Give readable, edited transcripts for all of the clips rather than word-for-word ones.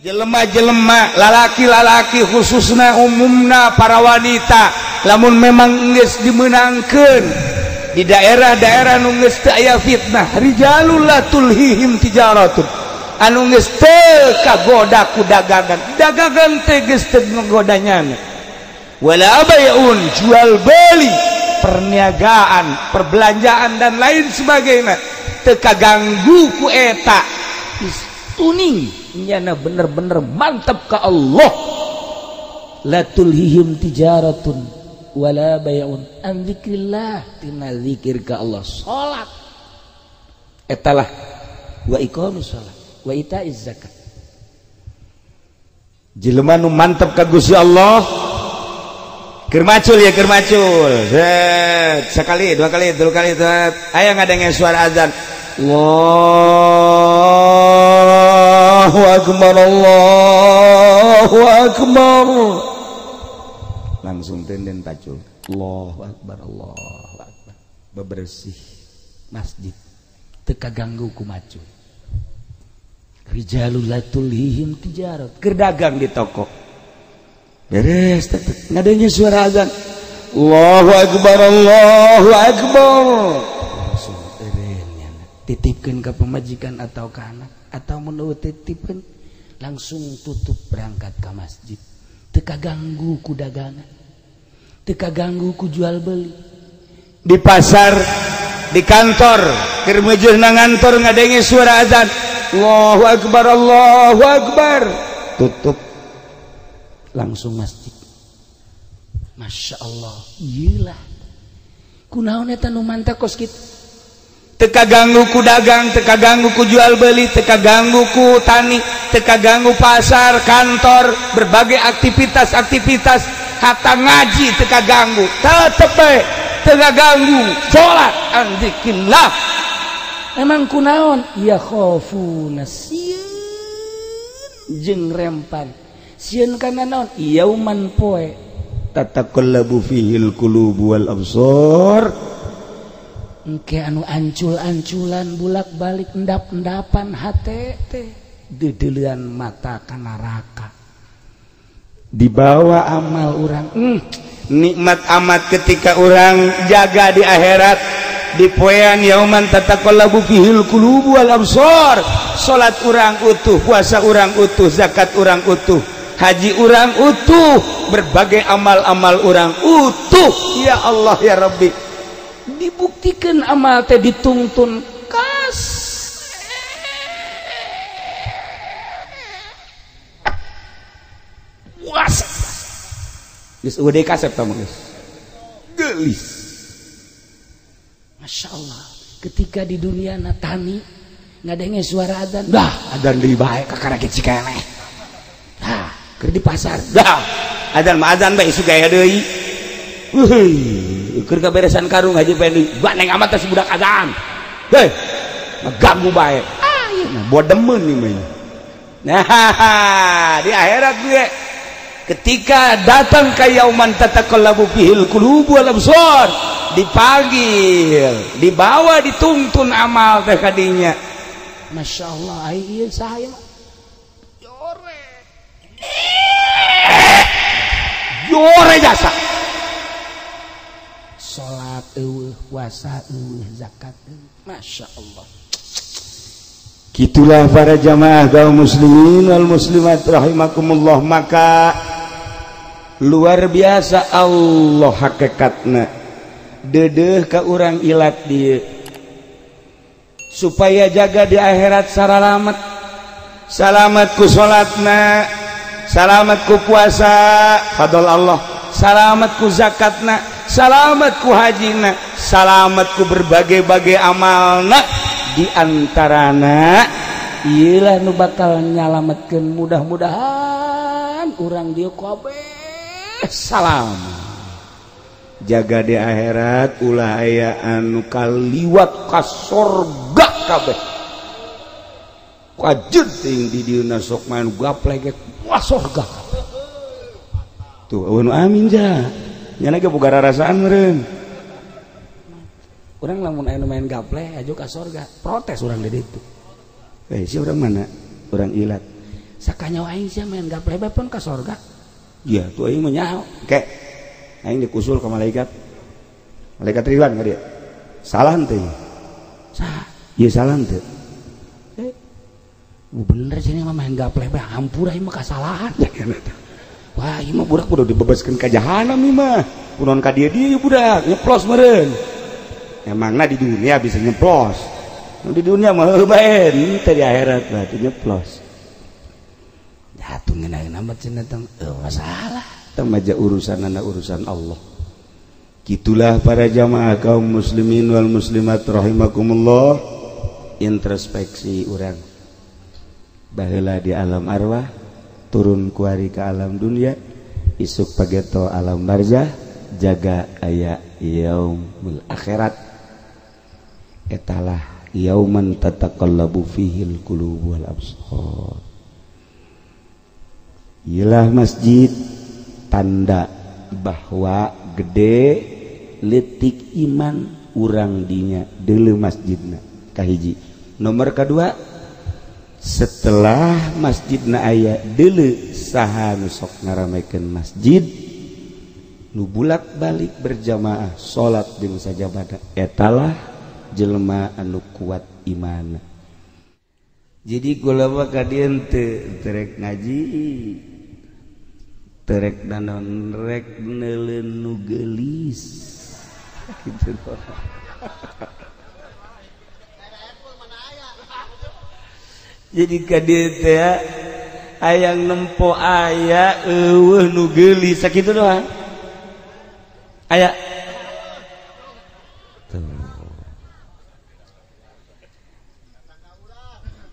Jelema-jelema lalaki-lalaki khususna umumna para wanita lamun memang geus dimeunangkeun di daerah-daerah nu geus teu aya fitnah rijalul la tulhihim tijaratun anu geus teu kagoda ku dagangan dagangan teh geus teu ngagodanyana wala bay'un jual beli perniagaan perbelanjaan dan lain sebagainya teu kaganggu ku eta tuning nyana bener-bener mantap ka Allah la tulhihim tijaratun wala bay'un an dzikrillah tina zikir ka Allah salat etalah wa iqamus salat wa itaiz zakat jelema nu mantap ka Gusti Allah keur macul ya keur macul set sekali dua kali tilu kali aya ngadenge suara azan Allahu akbar Allahu akbar langsung tenden pacul Allahu akbar Allahu akbar bebersih masjid teu kaganggu ku macul rijalul la tulhihim tijarat keur dagang di toko beres ngadenge suara azan Allahu akbar Allahu akbar langsung titipkan ke pemajikan atau ke anak atau menurut titipkan langsung tutup berangkat ke masjid teu kaganggu ku dagangan teu kaganggu ku jual beli di pasar di kantor keur meujeun na ngantor ngadenge suara azan Allahu akbar Allahu akbar tutup langsung masjid. Masya Allah iyalah kunaon eta nu mantap kos kitu teu kaganggu ku dagang, teu kaganggu ku jual beli, teu kaganggu ku tani, teu kaganggu pasar, kantor, berbagai aktivitas-aktivitas, hatta ngaji teu kaganggu, tetep bae teu kaganggu salat an dzikrillah. Emang kunaon? Ya khofuna sieun jeung rempan. Sieun kana naon? Yauman poe tataqallabu fihil qulubu wal absar. Engke anu ancul-anculan bulak-balik endap-endapan hate teh dedeulean mata ka neraka dibawa amal urang. Nikmat amat ketika urang jaga di akhirat di poean yauman tataqallabu fihil qulubu wal absar. Salat urang utuh, puasa urang utuh, zakat urang utuh, haji urang utuh, berbagai amal-amal urang utuh. Ya Allah ya Rabbi, dibuktikan amal teh dituntun kas puasa geus eueuh deui kasep tah geus geulis. Masya Allah ketika di dunia na tani ngadenge suara adzan dah adzan deui bae kakara ge cikeneh tah keur di pasar dah adzan mah adzan bae isuk gaya deui. Wuih, keur kaberesan karung haji pendi baneng amat teh si budak azan. Hei, ngaganggu bae. Ah, ieu mah bodemeun ieu mah. Nah, di akhirat gue ketika datang ka yauman tataqallabu fihil qulubu wal absar, dipanggil, dibawa dituntun amal teh kadinya. Masya Allah, ai ieu saha ieu mah? Jore. Jore jasa. Salat eueuh, puasa eueuh, zakat eueuh. Masya Allah. Gitulah para jamaah kaum muslimin wal muslimat rahimakumullah. Maka luar biasa Allah hakikatna deudeuh ka urang ilat dieu supaya jaga di akhirat saralamet. Salamat ku salatna, salamat ku puasa, fadl Allah, salamat ku zakatna, salamat ku hajina, salamat ku berbagai-bagai amalna. Di antarana iyalah nu bakal nyalametkeun mudah-mudahan urang dieu kabeh salam. Jaga di akhirat ulah aya anu kaliwat ka sorga kabeh. Kajeun teuing di dieu sok main gaplek wah sorga kabeh. Tuh eueuh nu amin ja. Nyana ge boga rarasaan meureun. Urang lamun aya nu main gaple aju ka sorga, protes urang di ditu. Eh si urang mana? Urang ilat. Sakanyawa aing sia main gaple bae pun ka sorga. Iya, tuh aing mah nyaho. Kek aing dikusul ka malaikat. Malaikat Ridwan ka dia. Salah henteu. Salah. Ieu salah henteu. Bener sini mah main gaple bae hampura ieu mah kasalahan. Wah, ieu mah budak kudu dibebaskeun ka jahanam ieu mah. Kunaon ka dieu dieu budak nyeplos meureun. Emangna di dunia bisa nyeplos. Di dunia mah heuh bae, teu di akhirat mah teu nyeplos. Jatuh ngeunah amat cenah tong masalah. Teu maja urusanana urusan Allah. Gitulah para jamaah kaum muslimin wal muslimat rahimakumullah. Introspeksi urang. Baheula di alam arwah, turun kuari ke alam dunia, isuk pageto alam barzah, jaga aya yaumul akhirat. Etalah yauman tataqallabu fihil qulub wal absar. Iyalah masjid tanda bahwa gede letik iman urang dinya deuleu masjidna kahiji. Nomor kedua, setelah masjidna aya deuleu saha nu sok ngaramekeun masjid nu bulak-balik berjamaah salat jeung sajabada, etalah jelema anu kuat iman. Jadi kula mah ka dieu teu terek ngaji, terek naon, rek neuleun nu geulis kitu. Jadi ka dieu teh hayang nempo aya eueuh nu geulis sakitu doang. Aya tuh.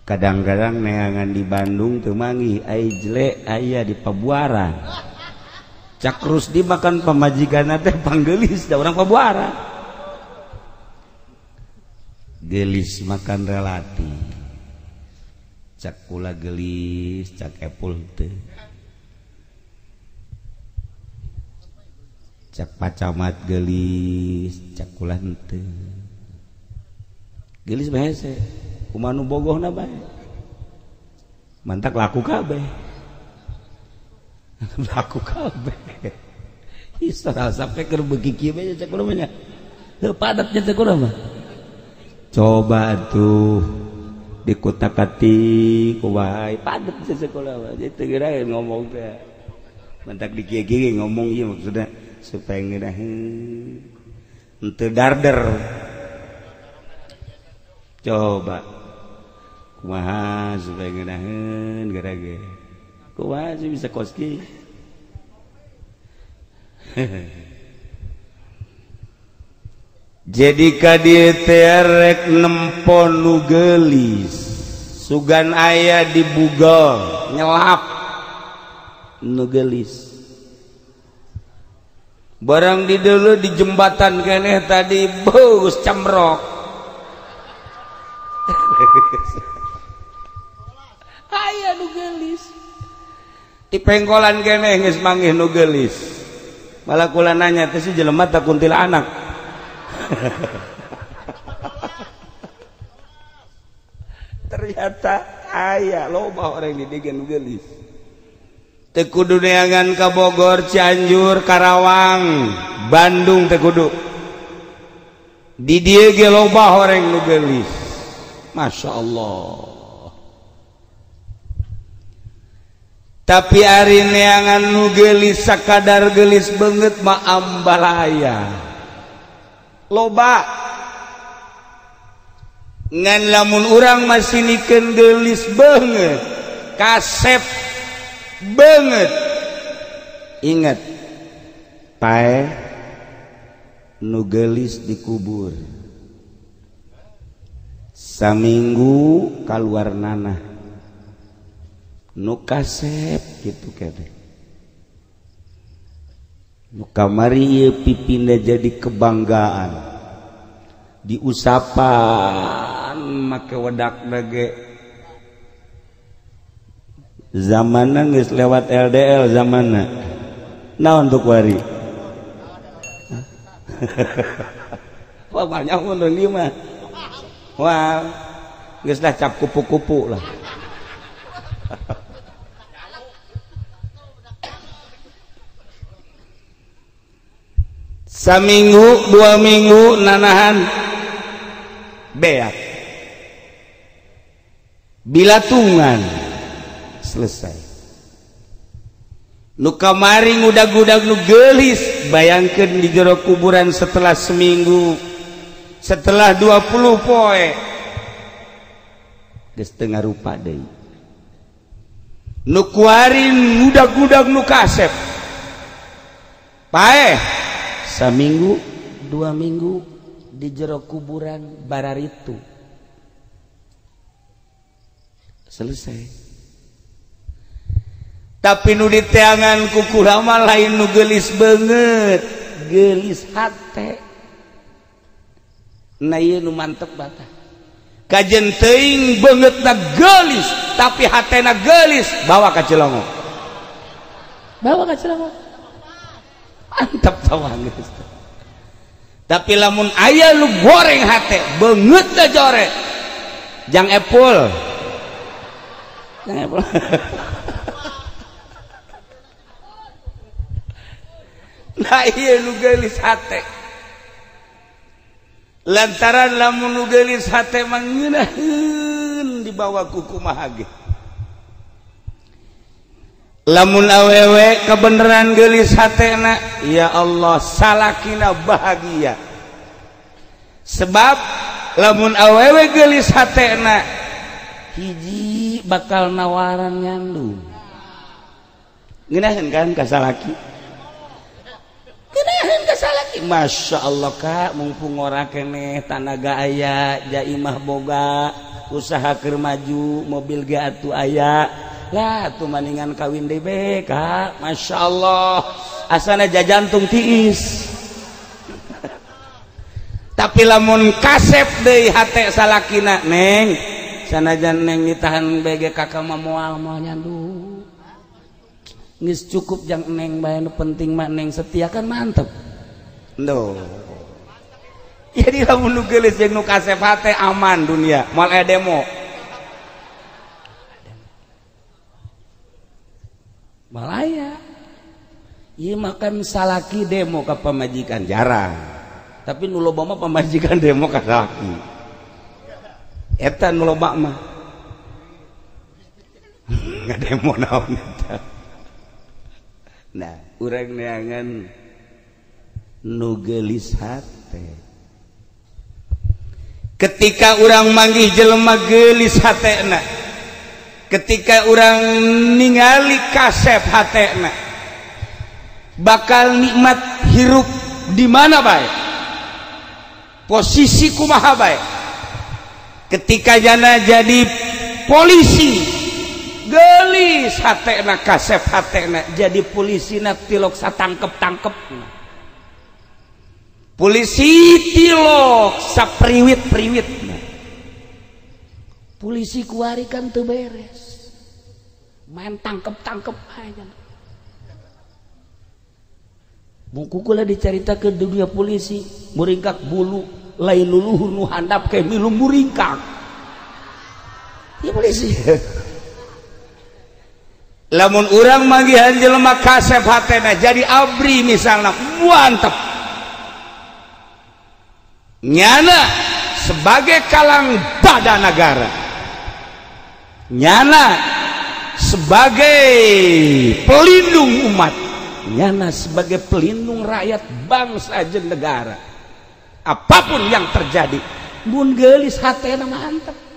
Kadang-kadang neangan di Bandung teu manggih ai jelek aya di Pabuaran. Cak Rusdi makan pamajikanna teh panggelis da urang Pabuaran. Gelis makan relatif. Cak kula gelis, cak epul teu. Cak pacamat gelis, cak kula henteu. Gelis bae hese. Kumaha nu bogohna bae. Mantak laku kabeh. Laku kabeh. Isra sampai keur beuki kieu bae cak kula mah nya. Heuh padat nya cak kula mah. Coba tuh di kutak-katik kumaha padat sekolah mah. Jadi teu geura ngomong teh. Mantak di kieu-kieu ngomong ieu maksudna supaya ngeunaheun. Henteu darder. Coba kumaha supaya ngeunaheun geura ge. Kumaha sih bisa koski. Jadi ka dieu teh rek nempo nu geulis. Sugan aya di Google nyelap nu geulis. Barang di deuleu di jembatan keneh tadi beuh camrok. Aya nu geulis. Di pengkolan keneh geus manggih nu geulis. Malah kula nanya teh si jelema tah kuntilanak. Ternyata aya loba orang di dieu nu geulis. Teu kudu neangan ka Bogor, Cianjur, Karawang, Bandung teu kudu. Di dieu ge loba orang nu geulis. Masya Allah. Tapi ari neangan nu geulis sakadar geulis beungeut mah ambalaya. Loba. Ngan lamun urang masih nikeun geulis beungeut, kasep beungeut. Ingat, paeh nu geulis dikubur. Saminggu kaluar nanah. Nu kasep kitu keneh. Nu kamari ieu pipindah jadi kebanggaan. Diusapan make wedak ge. Zamanna geus lewat LDL zamanna. Naon tuh kuari? Wah banyak mun deui mah. Wah, geus lah cap kupu-kupu lah. Saminggu 2 minggu nanahan beak bilatungan selesai. Nu kamari ngudag-gudag nu geulis, bayangkeun di jero kuburan setelah seminggu, setelah 20 poe geus teu ngarupa deui. Nu kuari ngudag-gudag nu kasep paeh saminggu 2 minggu di jero kuburan bararitu selesai. Tapi nu diteangan ku kula mah lain nu geulis beungeut, geulis hate. Nah ieu nu mantep bata. Kajen teuing beungeutna geulis, tapi hatena geulis, bawa ka Cilongok. Bawa ka Cilongok. Mantep banget. Tapi lamun aya nu goreng hate, beungeutna jore. Jang epul. Jang epul. Nah ieu nu geulis hate. Lantaran lamun nu geulis hate mah ngeunaheun dibawa ku kumaha ge. Lamun awewe kebeneran geulis hatena, ya Allah salakina bahagia. Sebab lamun awewe geulis hatena hiji bakal nawaran nyandung. Ngeunaheun kan ka salaki? Ngeunaheun ka salaki. Masya Allah kak, mumpung ora keneh tanaga aya, jaimah boga, usaha keur maju, mobil ge atuh aya. Lah tuh maningan kawin DB kak, Masya Allah asana jajantung tiis. Tapi lamun kasep deui hate salakina, neng sanajan neng ditahan BG kakak mah moal moal nyandu. Geus cukup jang neng bae nu penting mah neng setia kan mantep. Loh. Jadi lamun nu geulis jeung nu kasep hate aman dunia, moal aya demo. Malaya ieu makan salaki demo ka pamajikan jarang, tapi nu loba mah pamajikan demo ka salaki. Eta nu loba mah ngademo naon eta. Nah urang neangan nu geulis hate. Ketika urang manggih jelema geulis hatena, ketika orang ningali kasep hatena, bakal nikmat hirup di mana bae, posisi kumaha bae. Ketika jana jadi polisi gelis hatena, kasep hatena, jadi polisi na tilok satangkep-tangkep, polisi tilok sapriwit-priwit. Polisi kuari kan teu beres, main tangkep-tangkep aja. Buku kula dicarita ke dunia polisi, muringkak bulu, lain luluhur nu handap kayak milu muringkak. Ya polisi. Lamun urang manggihan jelema kasep hatena jadi abri misalnya, mantep. Nyana sebagai kalang badan negara, nyana sebagai pelindung umat, nyana sebagai pelindung rakyat bangsa jeung negara. Apapun yang terjadi, mun geulis hatena mantep.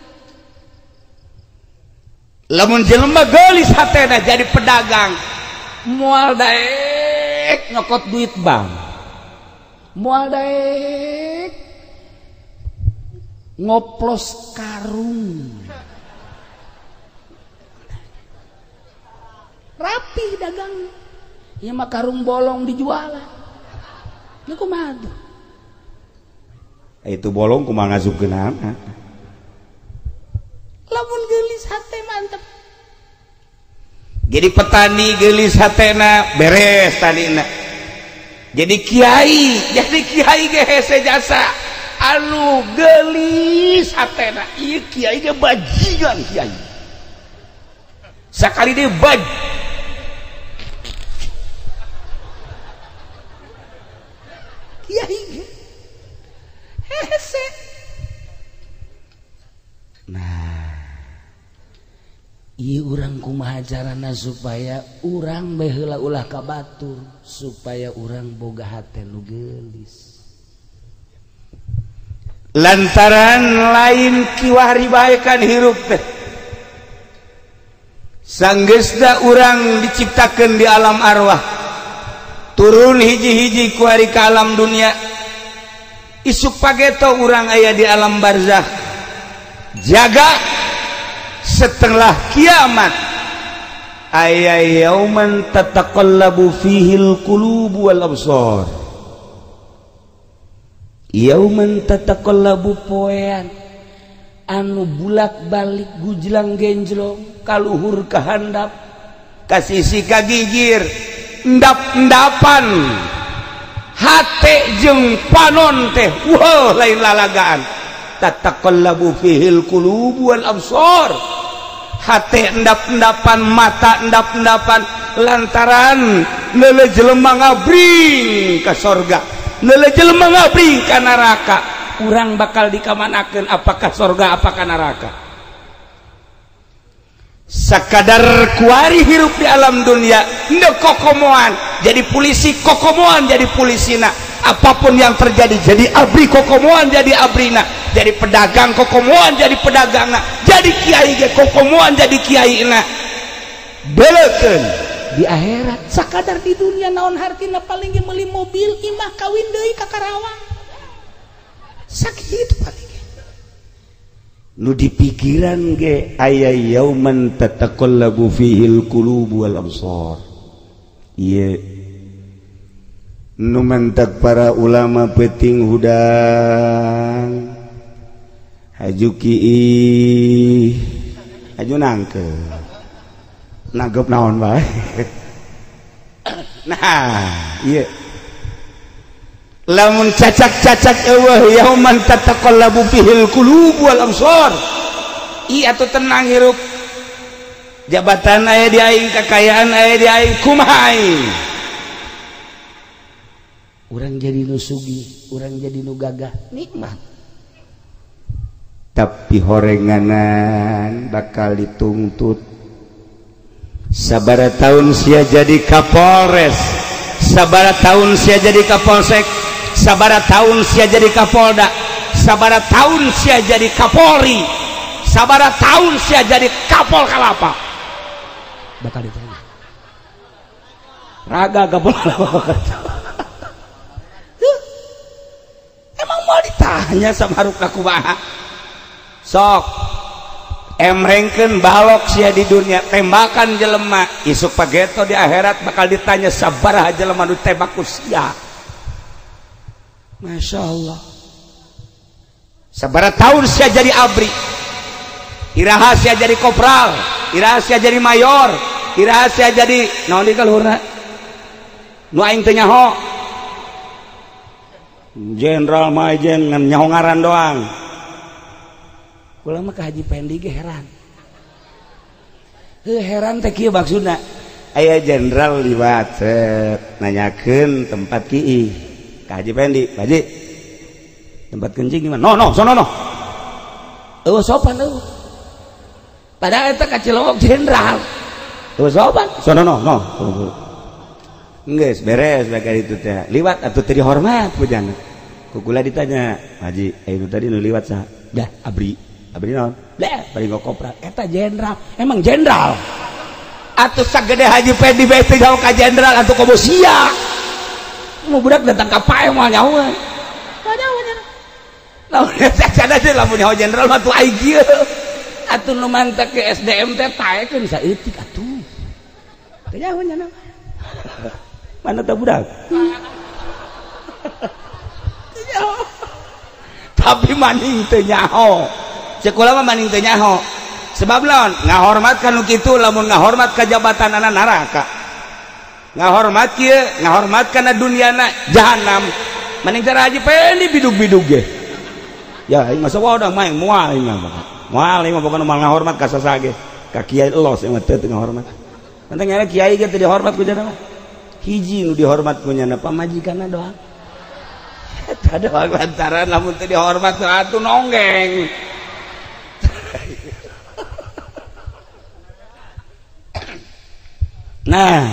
Lamun jelema geulis hatena jadi pedagang, moal daek nyokot duit bank, moal daek ngoplos karung. Rapi dagang, ya mah karung bolong dijualan. Ini kumaha tuh? Itu bolong kumaha ngasupkeun. Lamun geulis hate mantep. Jadi petani geulis hatena beres tanina. Jadi kiai ge hese jasa anu geulis hatena. Ieu kiai ge bajingan kiai. Sakali deui baj Ieu urang kumaha carana supaya urang bae heula ulah ka batur supaya urang boga hate nu geulis. Lantaran lain kiwari bae kan hirup teh. Sanggeusna urang diciptakeun di alam arwah. Turun hiji-hiji kuari ka alam dunia. Isuk pageto urang aya di alam barzakh. Jaga setelah kiamat aya yauman tataqallabu fihil qulubu wal absar. Yauman tataqallabu poean anu bulak-balik gujlang genjlong kaluhur ka handap ka sisi ka gigir endap-endapan hate jeung panon teh wah lain lalagaan. Tataqallabu fihil qulubu wal absar. Hate endap-endapan, mata endap-endapan lantaran leuleuh jelema ngabring ka sorga, leuleuh jelema ngabring ka neraka. Urang bakal dikamanakeun, apakah sorga apakah neraka. Sakadar kuari hirup di alam dunia ndeu kokomoan jadi polisi, kokomoan jadi polisina, apapun yang terjadi jadi abri kokomoan jadi abrina, jadi pedagang kokomoan jadi pedagangna, jadi kiai ge kokomoan jadi kiaina. Belekeun di akhirat sakadar di dunia naon hartina paling ge meuli mobil imah kawin deui ka Karawang. Sakitu paling ge nu dipikiran ge aya yauman tataqallabu fihil qulubu wal absar. Ieu nu mantak para ulama peuting hudang haju kiih haju nangke nangkep naon bae. Nah ieu lamun cacak-cacak eueuh yauman tataqallabu fihil qulub wal absar. Ieu atuh tenang hirup, jabatan aya di aing, kekayaan aya di aing, kumaha aing urang jadi nu sugih, urang jadi nu gagah, nikmat. Tapi horenganan bakal dituntut. Sabara tahun sia jadi Kapolres, sabara tahun sia jadi Kapolsek, sabara tahun sia jadi Kapolda, sabara tahun sia jadi Kapolri, sabara tahun sia jadi Kapol Kalapa. Bakal ditanya raga Kapol Kalapa. Emang mau ditanya sama harukna kumaha? Sok emrengkeun balok sia di dunia, tembakan jelema, isuk pageto di akhirat bakal ditanya sabaraha jelema nu tembak ku sia. Masya Allah. Sabaraha tahun sia jadi abri, iraha sia jadi kopral, iraha sia jadi mayor, iraha sia jadi naon di kaluhurna nu aing teu nyaho jenderal majen ngan nyaho ngaran doang. Kula mah ka Haji Pendi ge heran. Heuh heran teh kieu maksudna. Aya jenderal liwat set nanyakeun tempat kiih ka Haji Pendi, "Pak Haji, tempat kencing di mana?" "No, no, sono no." Eueuh sopan eueuh. Padahal eta ka Cilowok jenderal. Eueuh sopan, sono no, no. Geus beres bae itu teh. Liwat atuh teu dihormat pujana. Ku kula ditanya, "Haji, aya nu tadi nu liwat saha?" "Dah, abri." Abri naon? Bleh, bari ngokopra. Eta jenderal. Emang jenderal. Atuh sagede Haji Pendi bae teu jauh ka jenderal atuh komo sia. Mau budak datang ka pae moal nyahoan. Nyahoan. Lamun eta cada teh lamun nyaho jenderal mah tuh aing kieu. Atuh nu mantek ke SDM teh taekeun saeutik atuh. Teu nyaho nya. Mana tah budak? Tapi maning teu nyaho. Sekolah mah maning teu nyaho. Sebab lawan ngahormat ka nu kitu, lamun ngahormat ka jabatanana neraka. Ngahormat kieu, ngahormat kana duniana jahanam. Maning teh Haji Pendi bidug-bidug ge. Ya aing mah sawadah mah moal aing mah. Moal aing mah pokona moal ngahormat ka saha ge. Ka kiai los aing mah teu ngahormat. Penting nya kiai ge teu dihormat ku jana mah. Hiji nu dihormat ku nyana pamajikanna doang. Eta doang lantaran lamun teu dihormat atuh nonggeng. Nah,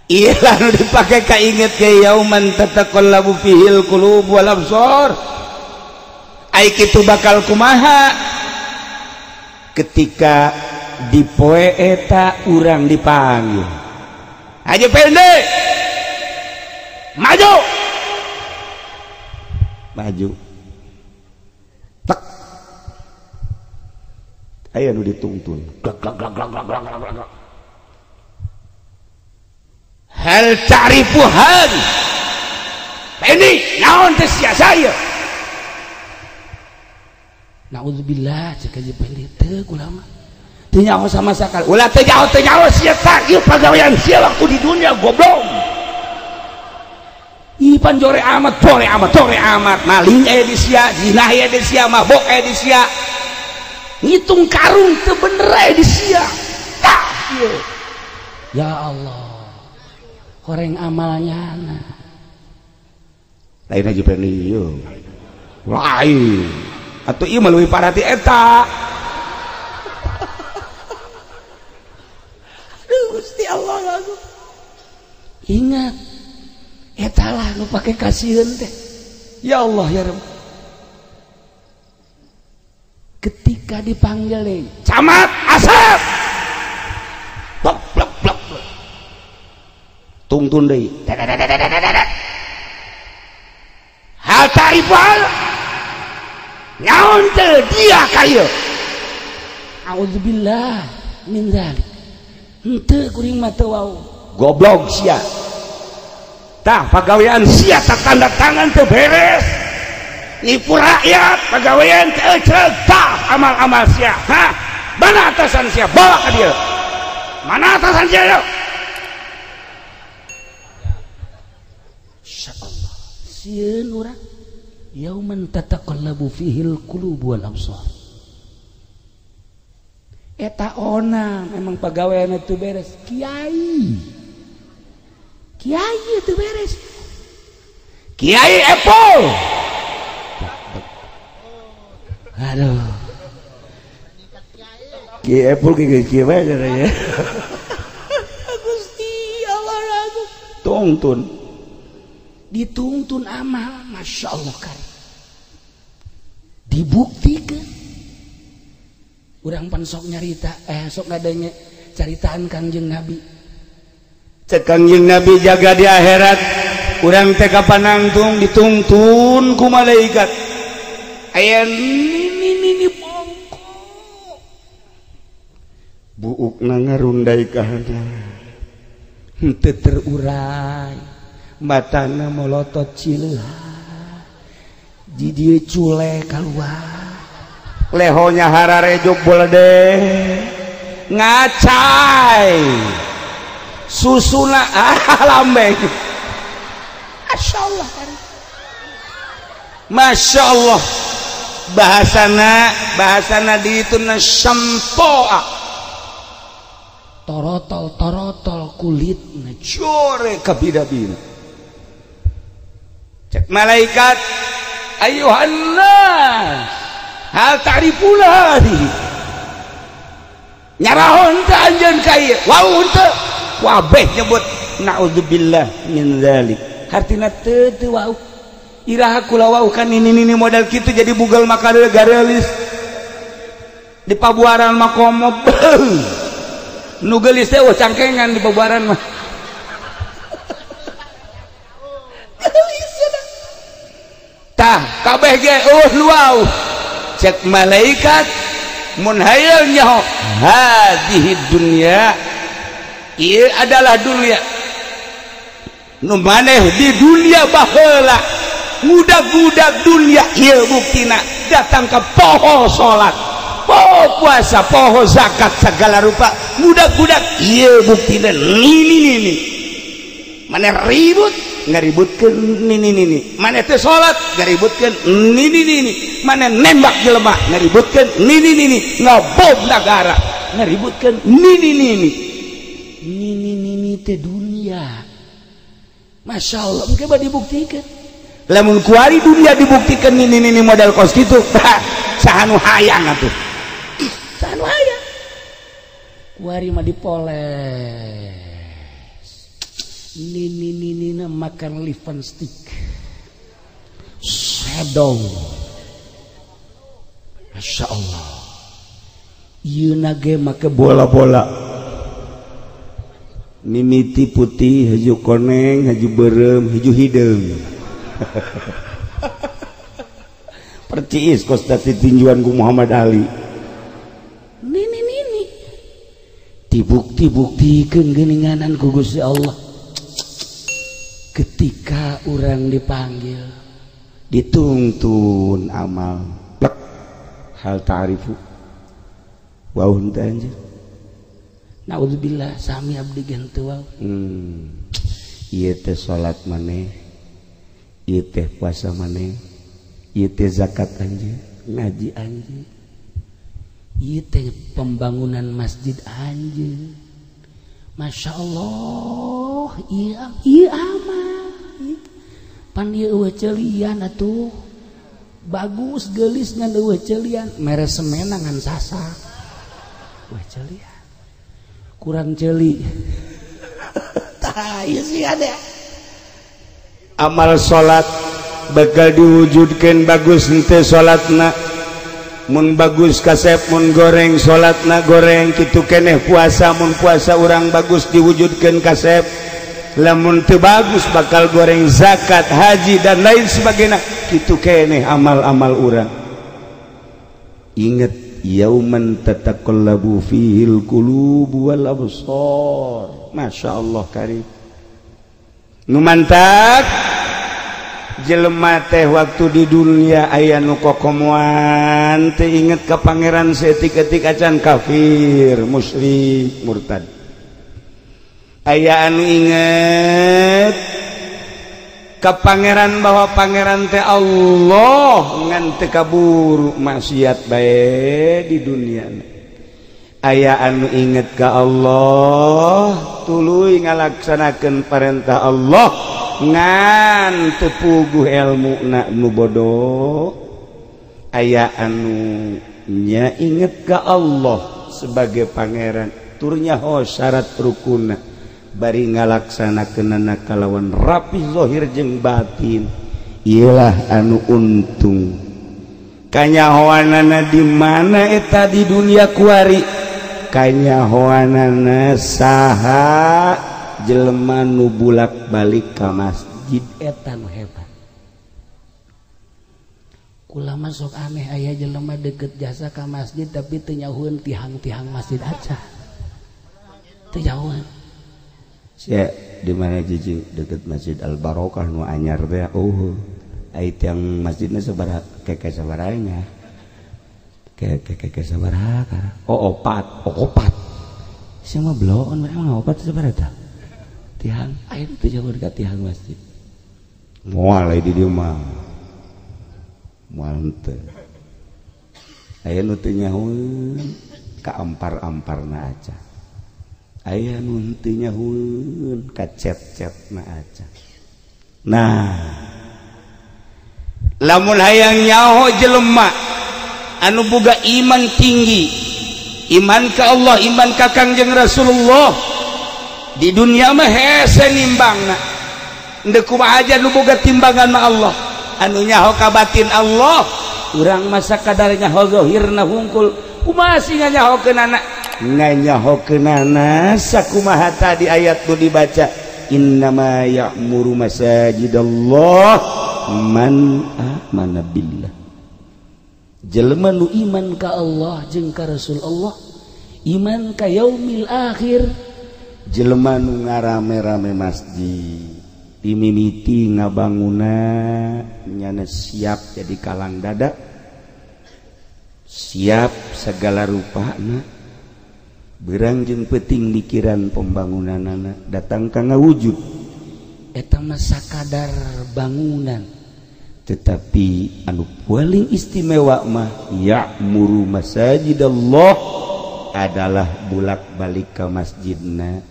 ieu nu dipake kainget ke yauman tataqallabu fihil qulub wal absar. Ai kitu bakal kumaha ketika di poe eta urang dipanggil. Haji Pendi maju. Maju. Tek. Aya nu ditungtun. Glak glak glak glak glak glak glak. Hal ta'rifu hal ini naon teh sia saya. Naudzubillah cek aja pendi teu kula mah teu nyaho sama sakali. Ulah teu nyaho sia tah ieu pagawean sia waktu di dunia goblok. Ih pan jore amat tore amat tore amat maling aya di sia, zina aya di sia, mabok aya di sia. Ngitung karung teu bener aya di sia. Tah ieu. Ya Allah. Horeng amalnya lain aja pendi ieu lain atau ieu mah leuwih parah ti eta. Aduh Gusti Allah aku ingat eta lah nu pake kasieun teh. Ya Allah ya Rabb. Ketika dipanggil deui camat Asep blok blok blok tungtun deui hal ta'rifal nyaon teu dia ka ieu. Auzubillah min zalik. Henteu kuring mah teu wau. Goblok sia. Tah pagawean sia tak tanda tangan teu beres. Nipu rakyat pagawean teu ecreg. Tah amal-amal sia. Hah? Mana atasan sia? Bawa ka dieu. Mana atasan sia yeuh? Insyaallah sieun urang yauman tataqallabu fihil qulub wal absar. Eta ona memang pagawean teu beres. Kiai kiai teu beres. Kiai Apple. Aduh Kiai Apple kieu kieu bae ya. Gusti Allah aku tungtun dituntun amal, masya Allah kan dibuktikan. Urang pan sok nyarita, sok ngadenge caritaan Kangjeng Nabi. Cek Kangjeng Nabi jaga di akhirat, urang teh kapanangtung dituntun ku malaikat. Aya nini bongkok, buukna ngarundai ka handap, henteu terurai. Matana molotot cileuha di dieu cule kaluar lehonya hararejuk bolede ngacai susuna lambeng. Masyaallah Masya Allah. Bahasana di itu na sampoa torotol torotol kulit na core kabida-bida. Cek malaikat ayuhannas hal ta'rifuna hadhihi nyarahon teh anjeun ka ieu wau teu wabeh nyebut naudzubillah min zalik hartina teu teu wau iraha kula wau kan nini modal kitu jadi bugal maka garelis di pabuaran mah komo nu geulis teh eueuh cangkengan di pabuaran mah geulis tah kabeh ge eueuh nu wau. Cek malaikat mun hayang nyaho hadhihi dunya ieu adalah dunia nu maneh di dunia baheula ngudag-ngudag dunia ieu buktina datang ke poho salat poho puasa poho zakat segala rupa ngudag-ngudag ieu buktina nini maneh ribut ngaributkeun nini maneh teu salat ngaributkeun nini maneh nembak jelema ngaributkeun nini ngabom nagara ngaributkeun nini nini teh dunia. Masya Allah mungkin bah dibuktikan lamun kuari dunia dibuktikan nini modal kos kitu saha nu hayang atuh saha nu hayang Kuari mah dipoles. Nini nini makan lipstick. Shadow. Masya Allah. Ieu ge make bola-bola. Mimiti putih, haju koneng, haju berem, haju hideung. Percis kos tadi tinjuan ku Muhammad Ali. Nini nini. Dibukti-buktikeun geuninganan ku Gusti Allah. Ketika urang dipanggil, dituntun amal. Plek. Hal ta'rifu. Wau henteu anjeun. Naudzubillah sami abdi ge henteu wau. Ieu teh salat maneh, ieu teh puasa maneh, ieu teh zakat anjeun, ngaji anjeun, ieu teh pembangunan masjid anjeun. Masya Allah, ieu amal. Pan ieu eueuh ceulian atuh. Bagus geulis ngan eueuh ceulian, mere semena ngan sasak. Eueuh ceulian. Kurang ceuli. Tah ieu sih ada. Amal salat bakal diwujudkeun bagus henteu salatna. Mun bagus kasep, mun goreng salatna goreng, kitu keneh puasa, mun puasa urang bagus diwujudkeun kasep. Lamun teu bagus bakal goreng zakat, haji dan lain sebagainya. Kitu keneh amal-amal urang. Ingat yauman tataqallabu fihil qulubu wal absar. Masya Allah karim. Nu mantak jelema teh waktu di dunia aya nu kokomoan teh inget ka pangeran saeutik-eutik acan kafir, musyrik, murtad. Aya anu inget ka pangeran bahwa pangeran teh Allah ngan teu kaburu maksiat bae di dunia. Aya anu inget ka Allah tuluy ngalaksanakeun parentah Allah ngan teu puguh elmuna nu bodoh. Aya anu nya inget ka Allah sebagai pangeran tur nyaho syarat rukunna bari ngalaksanakeunana kalawan rapi zahir jeung batin. Ieulah anu untung kanyahoanana di mana eta di dunia kuari. Kanyahoanana saha jelema nu bulak-balik ka masjid eta nu hebat. Kula mah sok aneh aya jelema deket jasa ka masjid tapi teu nyahueun tihang-tihang masjid aja. Teu nyahueun. Sia di mana jijing deket Masjid Al Barokah nu anyar teh oh ai tiang masjidna sabaraha keke sabaraha nya. Keke sabaraha. Oh opat, oh opat. Sia mah bloon emang opat sabaraha tah? Tihang aya teu jauh ka tihang masjid. Moal di dieu mah. Moal henteu. Aya nu teu nyahueun ka ampar-amparna aca. Aya nu teu nyahueun ka cet-cetna aca. Nah, lamun hayang nyaho jelema anu boga iman tinggi, iman ka Allah, iman ka Kangjeng Rasulullah, di dunia mah hese nimbangna. Endek kumaha aja nu boga timbangan mah Allah, anu nyaho ka batin Allah, urang mah sakadar nyaho zahirna hungkul, kumaha sih nganyahokeunana? Nganyahokeunana sakumaha tadi ayat nu dibaca, innama ya'muru masajidallah man amana billah. Jelema nu iman ka Allah jeung ka Rasul Allah, iman ka yaumil akhir, jelema nu ngarame-rame masjid, dimimiti ngabanguna nyana siap jadi kalang dada, siap segala rupana, berang jeung peuting mikiran pembangunanana datang ka ngawujud. Eta mah sakadar bangunan, tetapi anu paling istimewa mah ya'muru masajidallah adalah bulak-balik ka masjidna,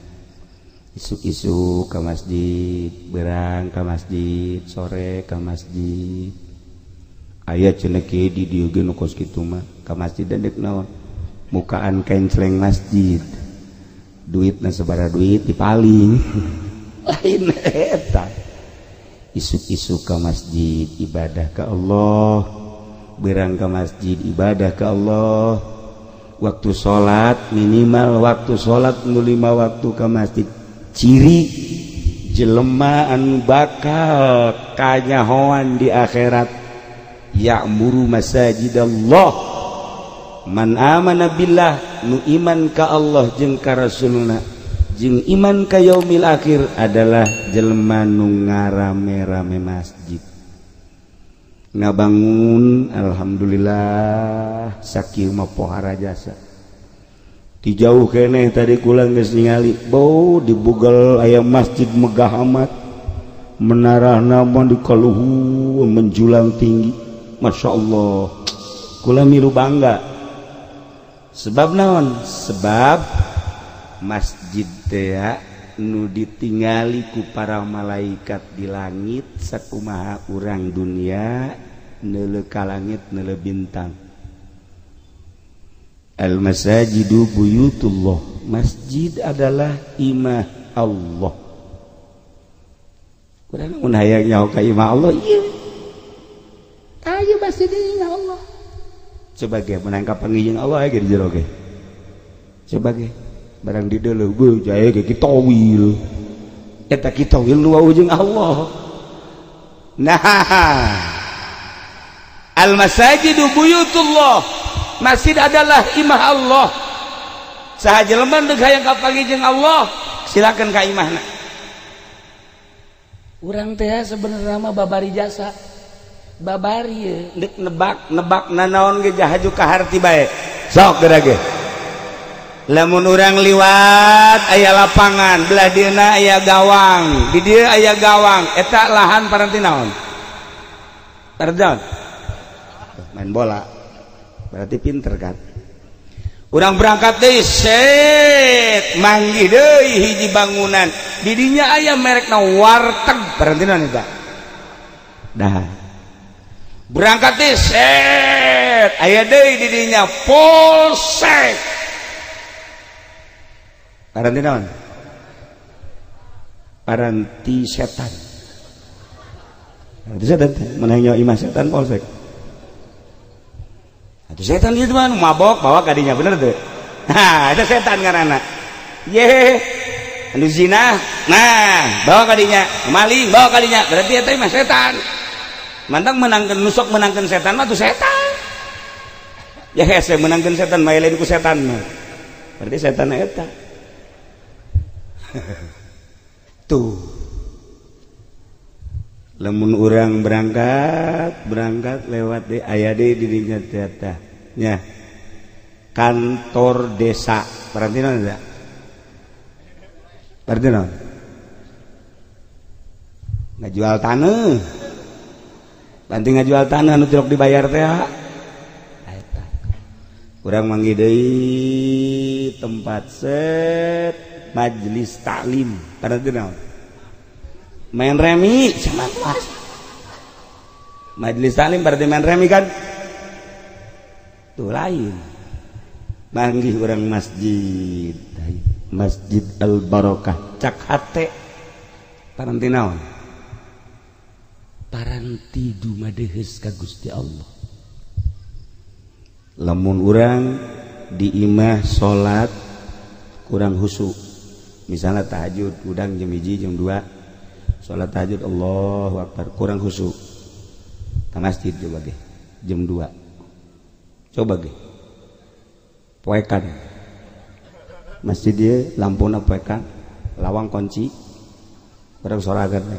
isuk-isuk ka masjid, berang ka masjid, sore ka masjid. Aya cenah kieu di dieu ge nu kos kitu mah ka masjid dek naon? Mukaan kencleng masjid. Duitna sabaraha duit dipaling. Lain eta. Isuk-isuk ke masjid ibadah ke Allah, berang ke masjid ibadah ke Allah. Waktu salat minimal waktu salat nu 5 waktu ke masjid. Ciri jelema anu bakal kanyahoan di akhirat, ya'muru masajidallah man amana billah, nu iman ka Allah jeung ka rasulna jeung iman ka yaumil akhir adalah jelema nu ngarame-rame masjid. Ngabangun alhamdulillah sakieu mah pohara jasa. Ti jauh keneh tadi kula geus ningali bau di Google aya masjid megah amat, menarana mah di kaluhur menjulang tinggi. Masya Allah, kula milu bangga. Sebab naon? Sebab masjid teh nu ditingali ku para malaikat di langit sakumaha urang dunia neuleuh ka langit neuleuh bintang. Al masajidu buyutullah, masjid adalah imah Allah. Urang mun hayang nyaho ka imah Allah ieu. Ayo masjid imah Allah. Coba ge menangkap pangijing Allah ge di jero ge. Coba ge barang di deuleuh beuh jae ge kitawil. Eta kitawil nu wau jeung Allah. Nah, al masajidu buyutullah, masjid adalah imah Allah. Saha jelema deuk hayang kapanggih jeung Allah, silakan ka imahna. Urang teh sebenarnya mah babari jasa. Babari deuk nebak nanaon ge jahaju ka harti bae. Sok geura ge. Lamun urang liwat aya lapangan, belah dieuna aya gawang, di dieu aya gawang, eta lahan paranti naon? Paranti naon? Main bola. Berarti pinter kan? Urang berangkat deui set manggih deui hiji bangunan. Di dinya aya merekna warteg, paranti naon eta? Dah. Berangkat deui set aya deui di dinya polsek. Paranti naon? Paranti setan. Paranti setan menang nyawa imah setan polsek. Itu setan itu mah mabok bawa kadinya bener tuh. Nah, itu setan ngaranna. Ye, anu zina, nah bawa kadinya, maling bawa kadinya, berarti eta mah setan. Mantang menangkeun nusok menangkeun setan mah tuh setan. Ya hese menangkeun setan mah lain ku setan mah. Berarti setan eta. Tuh. Lamun urang berangkat lewat di aya deui di dinya teh nya kantor desa, berarti naon eta? Berarti naon? Ngajual taneuh. Banting ngajual tanah anu tilok dibayar teh eta. Urang manggih deui tempat set majelis taklim, berarti naon? Main remi sama kelas. Majelis taklim berarti main remi kan? Tuh lain. Manggih orang masjid, Masjid Al Barokah cak hate. Paranti naon? Paranti dumadeheus ka Gusti Allah. Lamun urang di imah salat kurang khusyuk. Misalnya tahajud udang jam 1 jam 2 salat tahajud Allahu Akbar kurang khusyuk. Ka masjid coba ge jam 2. Coba ge. Poekan. Masjid ieu lampuna poekan, lawang kunci. Urang soragan we.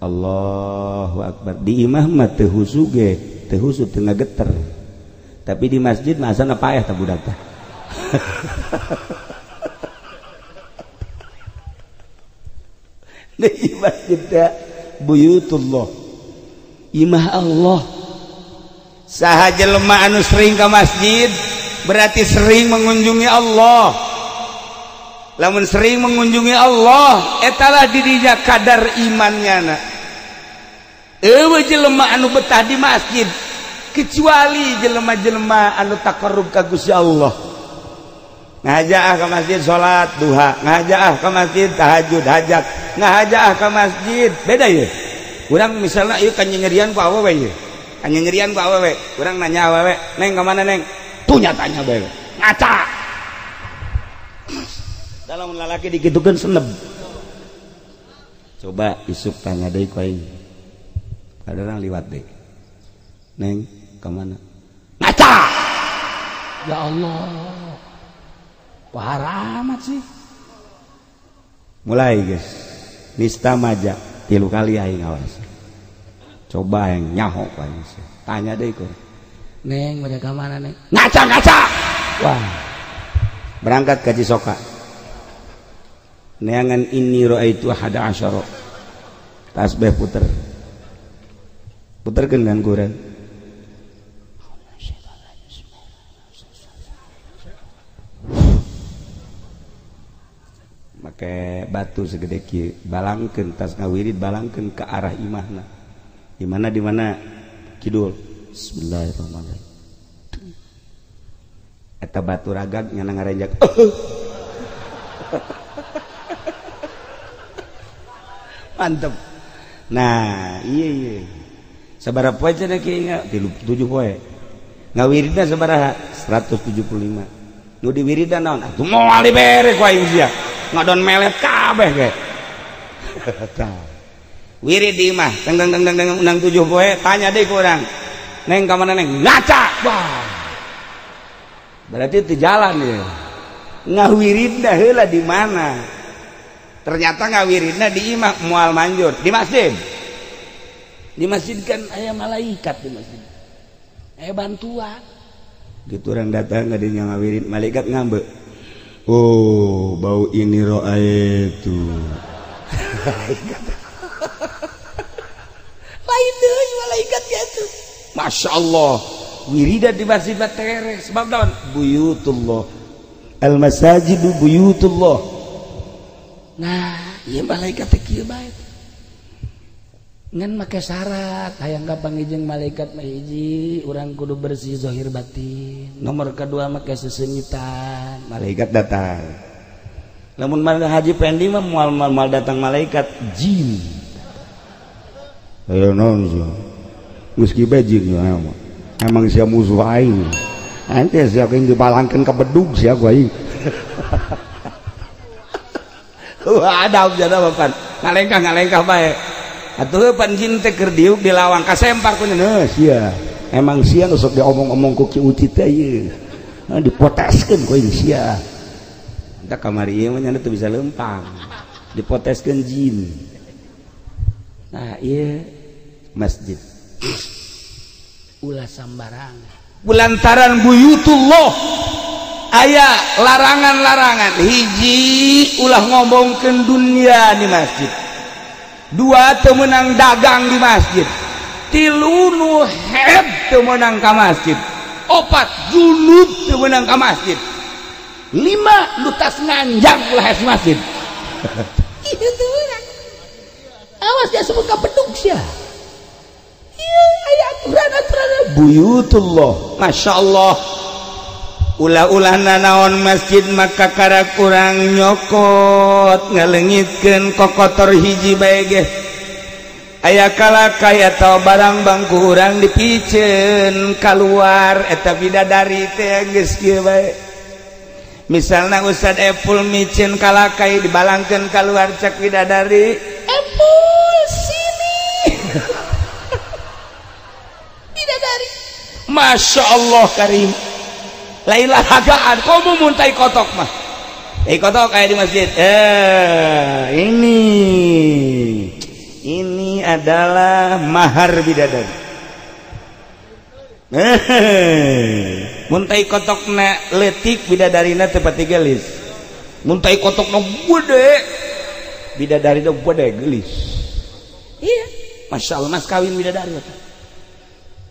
Allahu Akbar. Di imah mah teu khusyuk ge, teu khusyuk teu ngageter. Tapi di masjid mah asana paeh tah budak teh. Di masjid teh buyutullah, imah Allah. Saha jelema anu sering ka masjid berarti sering mengunjungi Allah. Lamun sering mengunjungi Allah etalah dirinya kadar imannya na. Eueuh jelema anu betah di masjid kecuali jelema-jelema anu taqarrub ka Gusti Allah. Ngahaja ah ke masjid salat duha, ngahaja ah ke masjid tahajud hajat, ngahaja ah ke masjid. Beda ya. Urang misalnya ieu kan nyerian ku awewe ieu. Kan nyerian ku awewe. Urang nanya awewe, "Neng ka mana, Neng?" Tuh nyatanya bae. Ngaca. Dalam lalaki dikitukeun seneb. Coba isuk tanya deui ku aing. Kadang liwat deui. Neng, ka mana? Ngaca. Ya Allah. Wah, amat sih. Mulai guys. Nista maja 3 kali aing awas. Coba yang nyaho aing. Tanya deui ku. Neng, mereka mana, Neng? Ngaca, ngaca. Wah. Berangkat ke Cisoka. Neangan ini ra'aitu ahada asyara. Tasbih puter. Puterkeun kan kurang. Make batu segede kieu, balangkeun tas ngawirid balangkeun ke arah imahna. Di mana di mana kidul. Bismillahirrahmanirrahim. Eta batu ragag nyana ngarenjak. Mantep. Nah, iya iya. Sabaraha poe cenah kieu ingat? 7 poe. Ngawiridna sabaraha? 175. Nu diwiridan naon? Atuh moal dibere ku aing sia. Ngadon melet kabeh ge. Wirid di imah, teng teng teng teng undang 7 poe, tanya deui ku urang. Neng ka mana Neng? Ngaca. Wah. Berarti teu jalan ieu. Ngawiridna heula di mana? Ternyata ngawiridna di imah moal manjur, di masjid. Di masjid kan aya malaikat di masjid. Aya bantuan. Gitu orang datang ka dinya ngawirid, malaikat ngambek. Oh, bau ini ro'aitu. Lain deui malaikat kitu. Masya Allah. Wiridan di masjid mah tereh sebab naon? Buyutullah. Al masajidu buyutullah. Nah, ieu malaikat teh kieu bae. Ngan make syarat hayang kapanggih jeung malaikat mah hiji, urang kudu bersih zahir batin. Nomor kedua make sesengitan, malaikat datang. Lamun Haji Pendi mah moal datang malaikat, jin. Ayo naon sia. Geus kieu bae jin mah. Emang sia musuh aing. Ente sia jeung dibalangkeun ka bedug sia ku aing. Wah, ada jada bapan. Ngalengkah-ngalengkah bae. Atuh pan jin teh keur diuk di lawang kasempar ku nya sia. Emang sia nu sok diomong-omong ku Ki Uci teh ieu. Dipoteskeun ku aing sia. Entah kamari ieu mah nya teu bisa lempang. Dipoteskeun jin. Nah, ieu masjid. Ulah sambarangan. Lantaran buyutullah aya larangan-larangan. Hiji ulah ngomongkeun dunia di masjid. Dua teu meunang dagang di masjid. Tilu nu heb teu meunang ka masjid. Opat junub teu meunang ka masjid. Lima nu tas nganjang ulah es masjid. Ieu teu meunang. Awas dia sebut ka bedug sia. Ieu aya aturan-aturan buyutullah. Masya Allah. Ulah-ulah nanaon masjid maka kara kurang nyokot ngalengitkeun kokotor hiji bae ge. Aya kalakai atau barang bangku urang dipiceun kaluar eta bidadari teh geus kieu bae. Misalna Ustad Epul miceun kalakai dibalangkeun kaluar cek bidadari, Epul sini. Bidadari. Masya Allah karim. Lain lalagaan komo mun tai kotok mah. Tai kotok aya di masjid. Ini adalah mahar bidadari. Mun tai kotokna leutik bidadarina teu pati geulis. Mun tai kotokna gede bidadarina gede geulis. Iya, Masya Allah mas kawin bidadari eta.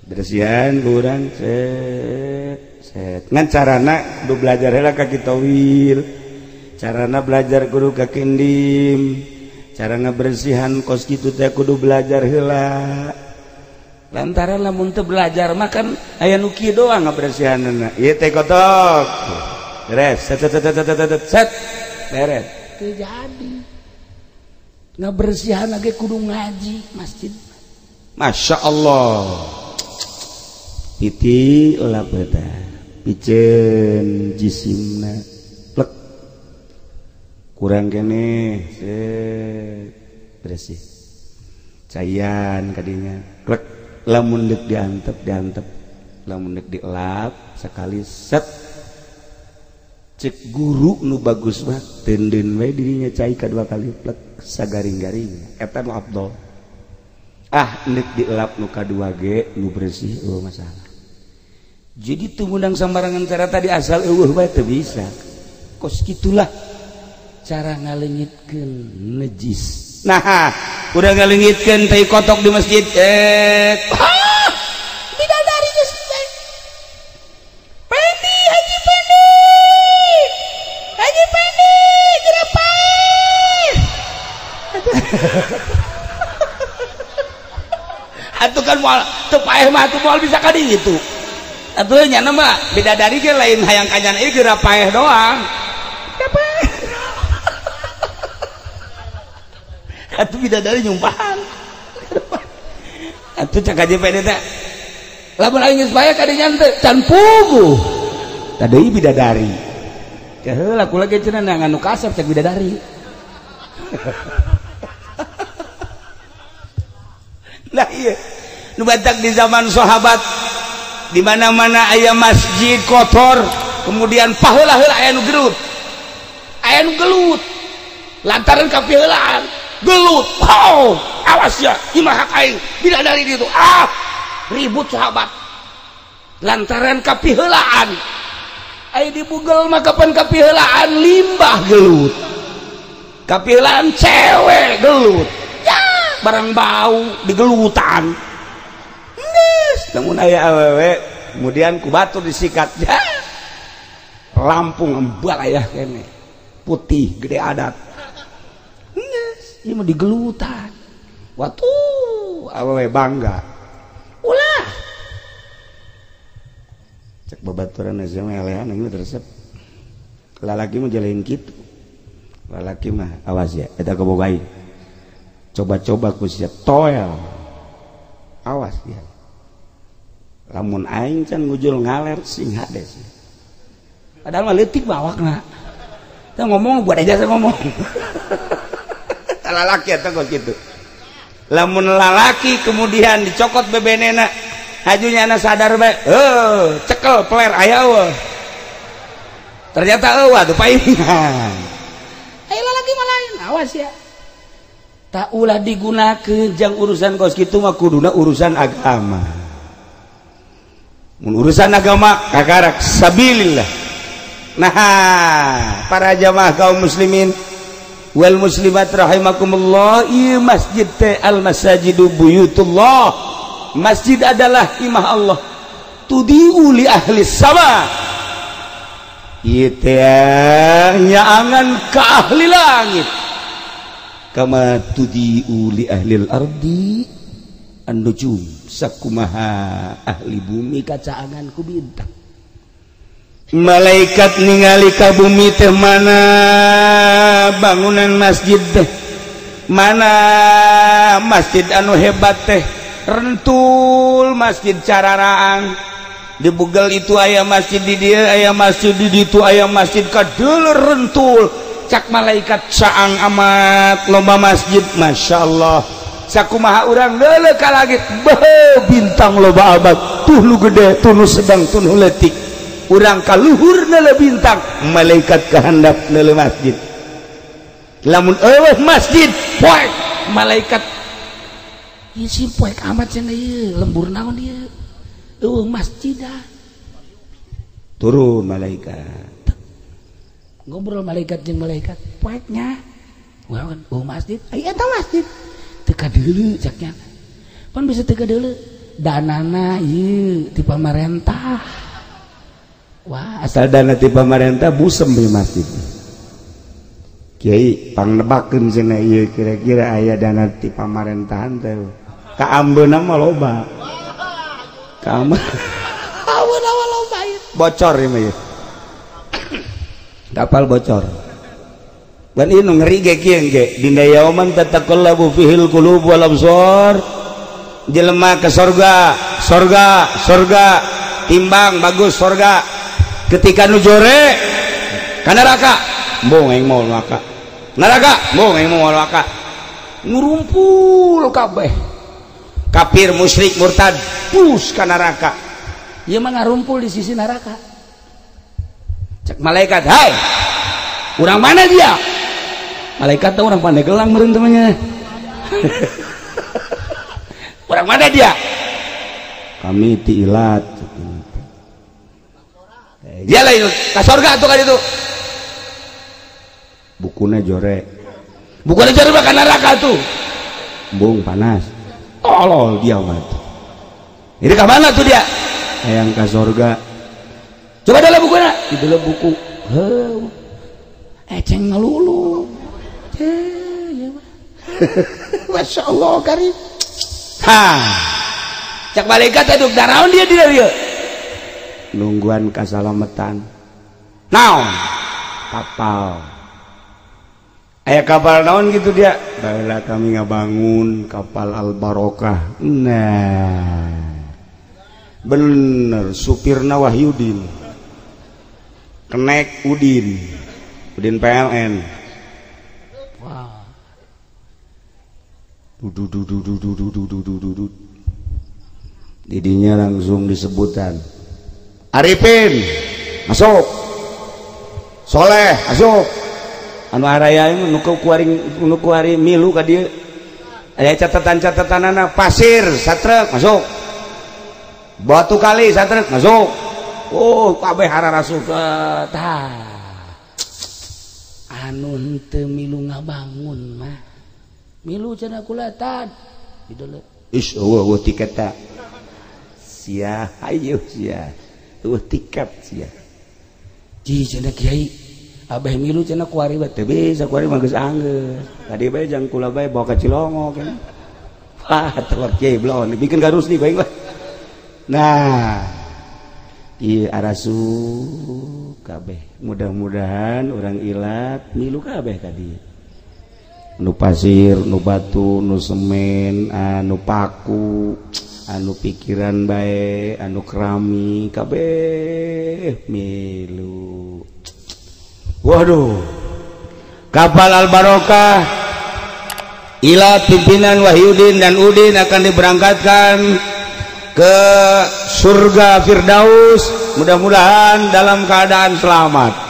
Bersihan kurang set set. Ngan carana kudu belajar heula ka Kitawil. Carana belajar kudu ka Kindim. Cara ngabersihan kos kitu teh kudu belajar heula. Lantaran lamun teu belajar mah kan aya nu kieu doang ngabersihanna. Ieu teh kotok. Beres, set set set set set set. Beres. Teu jadi. Ngabersihan lagi kudu ngaji masjid. Masya Allah. Piti lap eta. Piceun jisimna plek. Kurang keneh, set bersih. Cayan kadinya. Plek lamun deuk diantep diantep. Lamun deuk dielap sekali set. Cek guru nu bagus mah tendeun we dirinya cai kadua kali plek sagaring-garing eta nu afdol. Ah neuk dielap nu kadua ge nu bersih eueuh masalah. Jadi teu ngundang sambarangan cara tadi asal eueuh bae teu bisa. Kos kitulah cara ngaleungitkeun najis. Nah, udah ngaleungitkeun tai kotok di masjid bidadari geus Pendi Haji Pendi Haji Pendi geura paeh. Atuh kan moal teu paeh mah atuh moal bisa ka ditu. Atuh nya mah bidadari ge lain hayang kanyan ieu geura paeh doang. Paeh. Atuh bidadari nyumpahan. Atuh cak Haji Pendi teh lamun aing geus paeh kadinya teh can puguh. Tadi bidadari. Heula kula ge cenah anu kasep cek bidadari. Nah iya, nu batak di zaman sahabat di mana-mana aya masjid kotor, kemudian paheula-heula aya nu gerut. Aya nu gelut. Lantaran kapiheulaan, gelut. Oh, awas ya, imah hak aing, bidadari ditu. Ah, ribut sahabat. Lantaran kapiheulaan. Aya dibugel mah kapan kapiheulaan limbah gelut. Kapiheulaan cewek gelut. Barang bau digelutan. Geus, lamun aya awewe kemudian ku batur disikat. Ya. Lampung embal aya kene. Putih gede adat. Geus, ieu mah digelutan. Watuh, awewe bangga. Ulah. Cek babaturan SMA elehan ieu resep. Lalaki mah jalain kitu. Lalaki mah awas ya, eta kaboga. Coba-coba ku sia toel. Awas ya. Lamun aing can ngujul ngaler sing hade sih. Padahal mah leutik bawakna. Teu ngomong buat aja saya ngomong. Lalaki eta kok kitu. Lamun lalaki kemudian dicokot bebenena, hajunya ana sadar bae, heuh, cekel peler aya eueuh. Ternyata eueuh atuh paingan. Ayo lalaki mah lain, awas ya. Tak ulah digunakeun jang urusan kos kitu mah kuduna urusan agama. Mun urusan agama kakarak sabilillah. Nah, para jamaah kaum muslimin wal muslimat rahimakumullah, ieu masjid teh al masajidu buyutullah. Masjid adalah imah Allah. Tudiu li ahli sama. Ieu teh nyaangan ka ahli langit. Kama tudiu li ahlil ardi an-nujum, sakumaha ahli bumi kacaangan ku bintang. Malaikat ningali ka bumi teh mana bangunan masjid teh, mana masjid anu hebat teh, rentul masjid cararaan. Di Bugel itu aya masjid, di dieu aya masjid, di ditu aya masjid, kadeuleur rentul. Cak malaikat caang amat lomba masjid, masya Allah. Sakumaha urang leuleuh ka langit, beuh bintang loba amat, tuh nu gede, tuh nu sedang, tuh nu leutik. Urang ka luhur neuleuh bintang, malaikat kahandap neuleuh masjid. Lamun eueuh masjid, poek malaikat. Ieu si poek amat cenah ieu, lembur naon ieu? Eueuh masjid dah. Turun malaikat. Ngobrol malaikat jeung malaikat, poeknya. Wah, oh masjid, ai eta masjid. Teu kadeuleu caknya. Pan bisa teu kadeuleu. Danana ieu ti pamarentah. Wah, asal dana ti pamarentah busem di masjid. Kiai pangnebakeun cenah ieu kira-kira aya dana ti pamarentahan teh. Ka ambeuna mah loba. Ka ambeuna loba ieu. Bocor ieu mah ieu. Kapal bocor. Ban ieu nu ngeri ge kieu ge dina yauman tataqallabu fihil qulub wal absar. Jelema ke sorga, sorga, sorga, timbang bagus sorga. Ketika nu jore ka neraka, embung aing mau neraka. Neraka, embung aing mau neraka. Ngurumpul kabeh. Kafir, musyrik, murtad, pus ka neraka. Ieu mah ngarumpul di sisi neraka. Cek malaikat, "Hai. Urang mana dia?" Malaikat teh urang Pandeglang meureun temannya. Orang mana dia? Kami ti ilat. Dia lain ka sorga tuh kan itu. Bukuna jore. Bukuna jore mah ka neraka tuh. Embung panas. Tolol dia mah. Ini ka mana tuh dia? Hayang ka sorga. Coba dalam bukuna. Di dalam buku. Heuh. Eceng ngalulu. Ya mah. Masya Allah karim. Ha. Cak malaikat aduh daraon dia di dieu. Nungguan kasalamatan. Naon? Kapal. Aya kapal naon gitu dia? Baheula kami ngabangun kapal Al Barokah. Nah. Bener supirna Wahyudin. Kenek Udin. Udin PLN. Wah. Dudu. Didinya langsung disebutan. Arifin masuk. Soleh masuk. Anu araya nu kuari milu ka dieu. Aya catatan-catatanana pasir satrek masuk. Batu kali satrek masuk. Oh, kabeh hararasup tah. Anu henteu milu ngabangun mah. Milu cenah kula tad. Dideuleu. Ish eueuh tiket ta. Sia, hayu sia. Eueuh tiket sia. Ji cenah kiai, abah milu cenah kuari bae teu bisa kuari mah geus anggeus. Tadi bae jang kula bae bawa ka Cilongo kan. Wah, teu kiai belon dibikin ka Rusdi bae lah. Nah, ieu arasu kabeh. Mudah-mudahan urang ilat milu kabeh tadi. Nu pasir, nu batu, nu semen, anu paku, anu pikiran bae, anu kerami, kabeh milu. Waduh. Kapal Al Barokah ila pimpinan Wahyudin dan Udin akan diberangkatkan ke surga Firdaus, mudah-mudahan dalam keadaan selamat.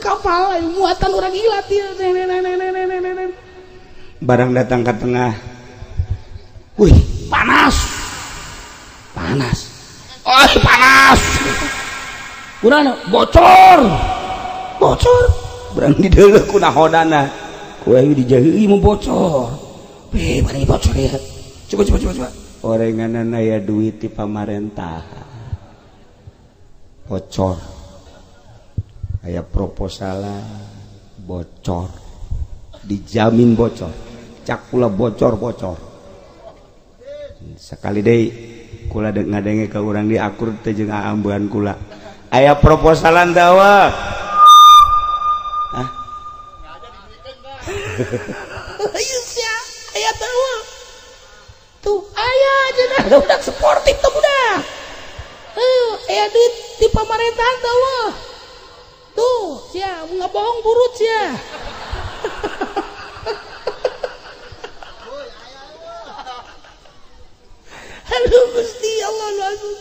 Kapal muatan orang ilat ya. Barang datang ke tengah, wih panas, panas, oh panas, kurang bocor, bocor, berang di deuleuh kuna hodana, kuai dijahi mau bocor, beh, bocor ya, coba coba coba coba, orenganan aya duit di pamarentah, bocor. Aya proposalan bocor, dijamin bocor, cak kula bocor bocor. Sekali deui kula ngadenge ka urang di akur teh jeung aambean kula. Aya proposalan dawa. Hah? Ayo sia, aya dawa. Tuh aya cenah budak sportif tuh budak. Heuh, aya duit di pamerintahan dawa. Tuh, sia, nggak bohong burut sia. Aduh Gusti Allah lu.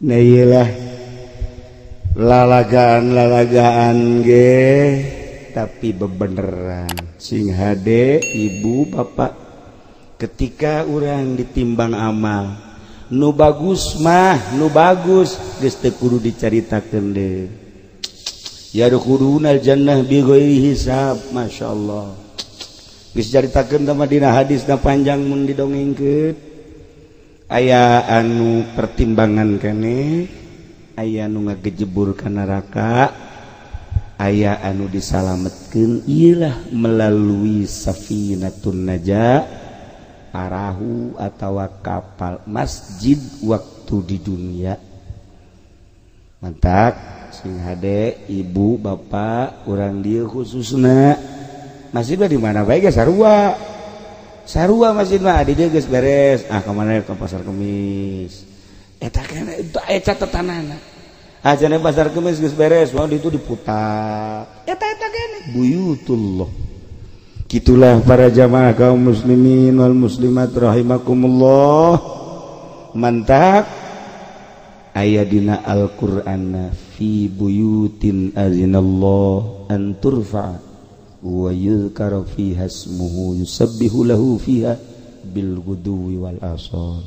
Nah iyalah lalagaan-lalagaan ge tapi bebeneran. Sing hade ibu bapak ketika urang ditimbang amal nu bagus mah nu bagus geus teu kudu dicaritakeun deui. Ya dukhulunal jannah bi ghairi hisab, masyaallah. Geus caritakeun teh mah dina hadisna panjang mun didongengkeun. Aya anu pertimbangan keneh, aya anu ngagejebur ka neraka, aya anu disalametkeun ieulah melalui safinatun najah, parahu atawa kapal masjid waktu sesuatu di dunia. Mantak sing hade ibu bapak urang dieu khususna masjid mah di mana bae geus sarua. Sarua masjid mah di dieu geus beres. Ah ka mana ke pasar Kemis. Eta kana aya catatanana. Ah cenah pasar Kemis geus beres, mau ditu diputar. Eta eta kene buyutullah. Gitulah para jamaah kaum muslimin wal muslimat rahimakumullah. Mantak aya dina Al-Qur'an fi buyutin azinallah an turfa wa yuzkara fiha ismuhu yusabbihu lahu fiha bil ghuduwi wal asal.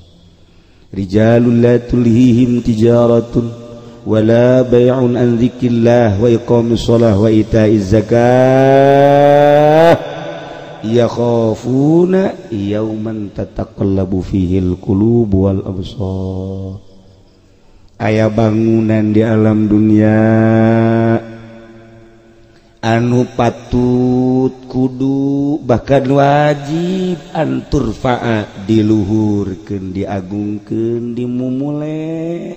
Rijalul la tulhihim tijaratun wala bay'un an dzikrillah wa iqamis shalah wa ita'iz zakah yakhafuna yawman tataqallabu fihi al-qulub wal absar. Aya bangunan di alam dunia anu patut kudu bahkan wajib anturfa'a diluhurkeun diagungkeun dimumule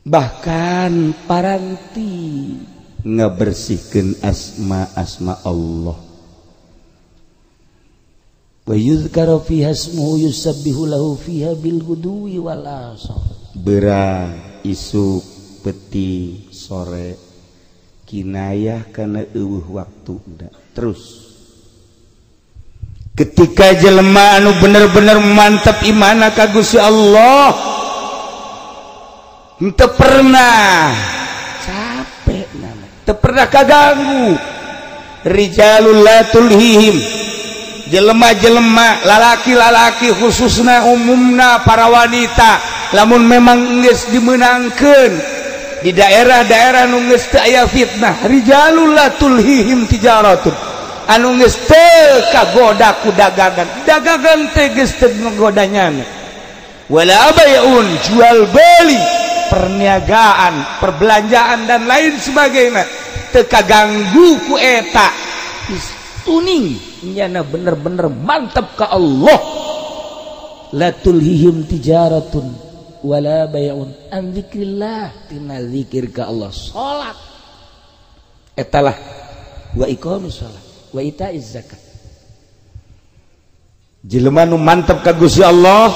bahkan paranti ngabersihkeun asma-asma Allah. Wa yuzkaru fiha ismuhu yusabbihu lahu fiha bil ghuduwi wal asal. Berang isuk peti sore kinayah kana eueuh waktuna. Terus ketika jelema anu bener-bener mantep imana ka Gusti Allah henteu pernah capek nama, teu pernah kaganggu. Rijalul la tulhihim, jelema-jelema lalaki-lalaki khususna umumna para wanita lamun memang geus dimeunangkeun di daerah-daerah nu geus teu aya fitnah, rijalul la tulhihim tijaratun, anu geus teu kagoda ku dagangan, dagangan teh geus teu ngagodanyana, wala bay'un, jual beli, perniagaan, perbelanjaan dan lain sebagainya teu kaganggu ku eta. Tuning nyana bener-bener mantap ka Allah. La tulhihim tijaratun wala bay'un an dzikrillah, tina zikir ka Allah, salat etalah wa iqamis shalah wa itaiz zakat. Jelema nu mantep ka Gusti Allah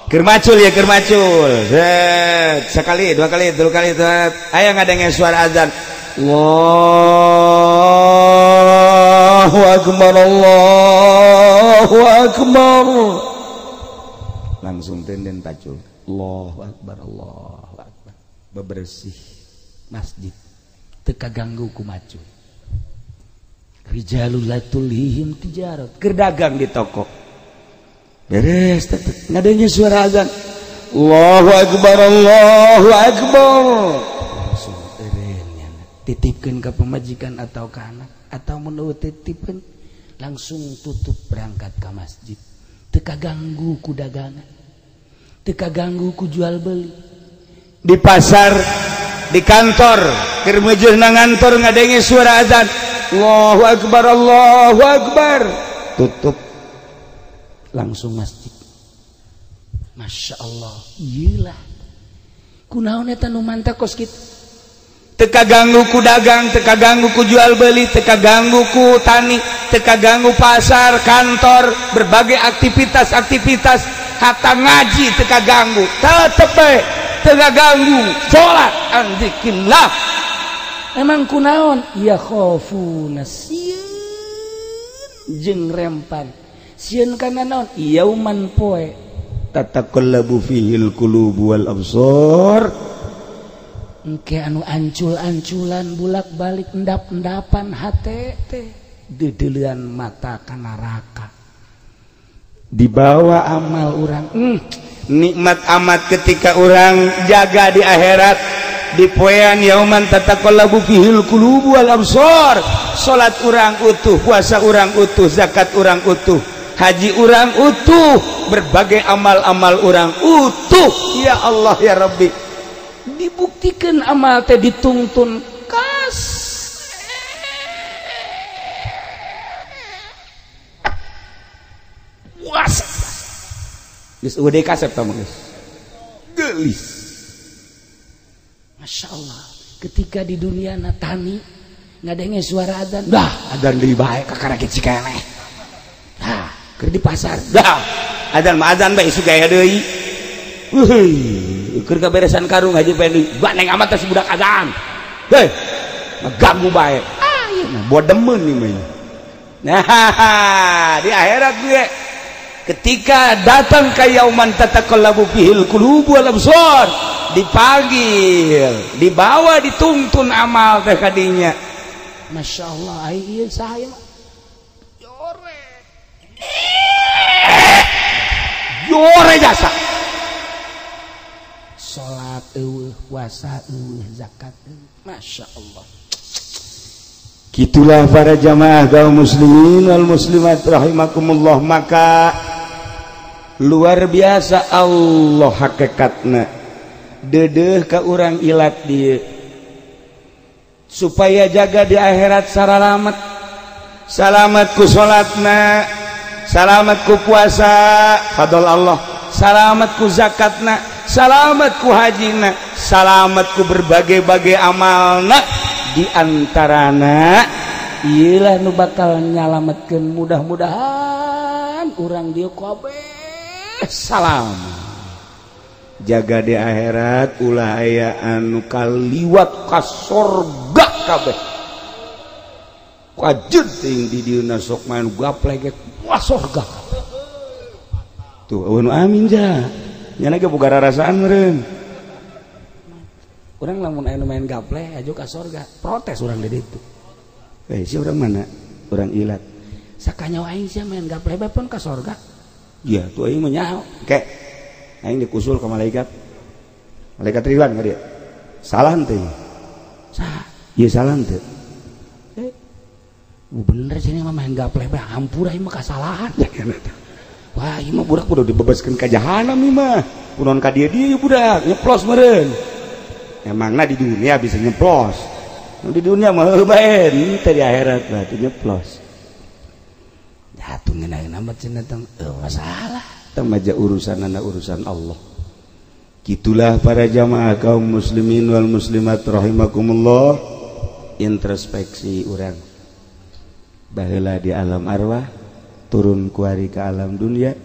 keur macul ya keur macul, set sekali dua kali tilu kali set aya ngadenge suara azan Allahu akbar Allahu akbar, langsung tenden pacul Allahu akbar Allahu akbar, bebersih masjid teu kaganggu ku macul. Rijalul la tulhihim tijarat, keur dagang di toko beres ngadenge suara azan Allahu akbar Allahu akbar, langsung titipkan ke pemajikan atau ke anak atau menurut titipkan langsung tutup berangkat ke masjid. Teu kaganggu ku dagangan, teu kaganggu ku jual beli di pasar, di kantor keur meujeun na ngantor ngadenge suara azan Allahu akbar Allahu akbar, tutup langsung masjid. Masya Allah, iyalah kunaon eta nu mantap kos kitu. Teu kaganggu ku dagang, teu kaganggu ku jual beli, teu kaganggu ku tani, teu kaganggu pasar, kantor, berbagai aktivitas-aktivitas, hatta ngaji teu kaganggu, tetep bae teu kaganggu salat an dzikrillah. Emang kunaon? Ya khofuna, sieun jeung rempan, sieun kana naon? Yauman poe tataqallabu fihil qulubu wal absar. Engke anu ancul-anculan bulak-balik endap-endapan hate teh dedeulean mata ka neraka dibawa amal urang. Nikmat amat ketika urang jaga di akhirat di poean yauman tataqallabu fihil qulubu wal absar. Salat urang utuh, puasa urang utuh, zakat urang utuh, haji urang utuh, berbagai amal-amal urang utuh. Ya Allah ya Rabbi, dibuktikan amal teh dituntun kas puasa Geus eueuh deui kasep tah mah geus. Geulis. Masya Allah, ketika di dunia na tani ngadenge suara adzan, dah adzan deui bae kakara ge cikeleh. Tah, keur di pasar, dah adzan mah adzan bae isuk gaya deui. Weuh, keur kaberesan karung haji bae deui. Baneng amat teh si budak adzan. Hei, ngaganggu bae. Ah, ieu mah bodemeun ieu mah. Nah, di akhirat gue ketika datang ke yauman tataqallabu fihil qulubu wal absar, dipanggil, dibawa, dituntun amal teh kadinya. Masya Allah, ai ieu saha ieu mah? Jore. Jore jasa. Salat eueuh, puasa eueuh, zakat eueuh. Masya Allah. Gitulah para jamaah kaum muslimin wal muslimat rahimakumullah. Maka luar biasa Allah hakikatna dedeh ka urang ilat dieu supaya jaga di akhirat saralamet. Salamat ku salatna, salamat ku puasa fadl Allah, salamat ku zakatna, salamat ku hajina, salamat ku berbagai-bagai amalna. Di antarana iyalah nu bakal nyalametkeun, mudah-mudahan urang dieu kabeh salam jaga di akhirat, ulah aya anu kaliwat ka sorga kabeh. Kajeun teuing di dieuna sok main gaplek ge wah sorga kabeh. Tuh eueuh nu amin ja. Nya ge boga rarasaan meureun. Urang lamun aya nu main gaplek aju ka sorga, protes urang di ditu. Eh, si urang mana? Urang ilat. Sakanyawa aing sia main gaplek bae pun ka sorga. Iya, tuh aing mah nyaho. Kek. Aing dikusul ke malaikat. Malaikat Ridwan ka dia. Salah henteu. Saha? Ieu salah henteu. Eh. Bener sih mah main gaplek bae hampura ieu mah kasalahan. Wah, ieu mah budak kudu dibebaskeun ka jahanam ieu mah. Kunaon ka dieu dieu budak nyeplos meureun. Emangna di dunia bisa nyeplos. Di dunia mah heuh bae, henteu di akhirat mah teu nyeplos. Jatuh ngeunah amat cenah tong masalah. Tamaja urusan anak urusan Allah. Gitulah para jamaah kaum muslimin wal muslimat rahimakumullah. Introspeksi urang. Baheula di alam arwah, turun kuari ke alam dunia,